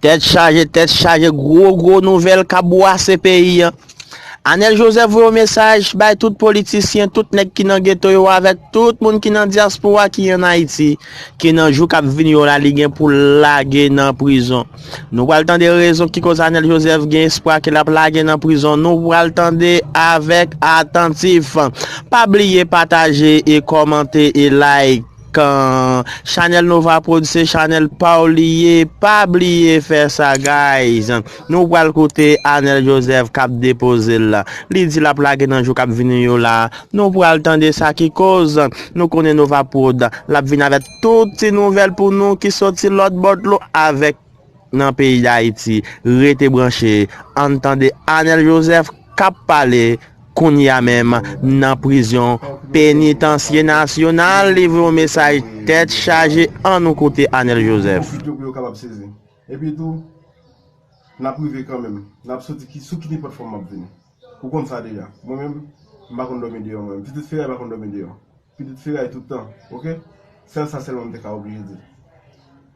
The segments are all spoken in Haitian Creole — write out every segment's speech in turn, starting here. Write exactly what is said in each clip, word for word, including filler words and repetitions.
Tèt chaje, tèt chaje, gwo, gwo nouvèl k ap bwase peyi a. Anèl Jozèf voye yon mesaj bay tout politisyen, tout nèg ki nan geto yo, avèk tout moun ki nan dyaspora ki ann Ayiti, ke nan jou k ap vini yo la, li gen pou lage nan prizon. Nou pral tande rezon ki koz Anèl Jozèf gen espwa ke l ap lage nan prizon. Nou pral tande avèk atantif. Pa bliye pataje e kòmante e like. Kan chanèl Nova Prod se chanèl pa w li ye, pa bliye fè sa, guys. Nou pral koute Anèl Jozèf k ap depoze l la. Li di l ap lage nan jou k ap vini yo la. Nou pral tande sa ki koz. Nou konnen Nova Prod, l ap vin avèk tout ti nouvèl pou nou ki soti lòt bò dlo avèk nan peyi Dayiti. Rete branche. Ann tande Anèl Jozèf k ap pale kounye a menm nan prizon Penitansye Nasyonal. Li voye yon mesaj tèt chaje. Ann nou koute Anèl Jozèf. Pou yo kapab sezi. Epi tou, n ap rive kanmenm. N ap soti ki, sou ki nenpòt fòm m ap vini. Ou konn sa deja. Mwen menm, m pa konn dòmi deyò mwen menm. Pitit Feray pa konn dòmi deyò. Pitit Feray tout tan, oke? Sèl sa sèlman m te ka oblije di.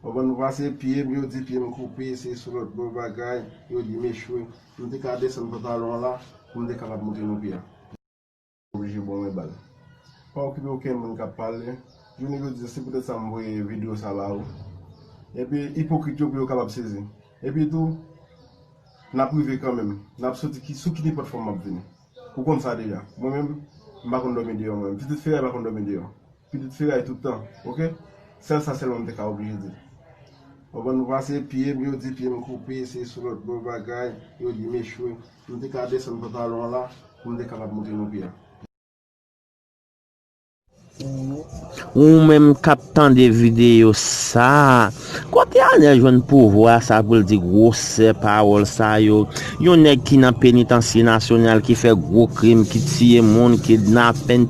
Ou konprann, nou pase pye m, yo di pye m koupe, se sou lòt bò bagay, yo di m echwe. M te ka desann pantalon an la, pou m te kapab montre nou pye a. Oblije ban mwen bal. Pa okipe okenn moun k ap pale. Jounen jodi a, se poutèt sa m voye videyo sa ba ou. Epi, ipokrit yo pou yo kapab sezi. Epi tou, n ap rive kanmenm. N ap soti ki, sou ki nenpòt fòm m ap vini. Ou konn sa deja. Mwen menm, m pa konn dòmi deyò mwen menm. Pitit Feray pa konn dòmi deyò. Pitit Feray tout tan, oke? Sèl sa sèlman m te ka oblije di. Ou konprann, nou pase pye m, yo di pye m koupe, se sou lòt bò bagay, yo di m echwe. M te ka desann pantalon an la, pou m te kapab montre nou pye a. Ou menm k ap tande videyo sa, kote Anèl jwenn pouvwa sa pou l di gwosè pawòl sa yo? Yon nèg ki nan Penitansye Nasyonal, ki fè gwo krim, ki tiye moun, kidnapin,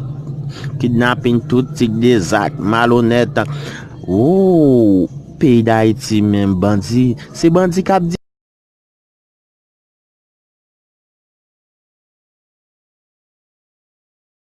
kidnapin, tout tip de zak malonèt. Ou, peyi Dayiti menm, bandi, se bandi k ap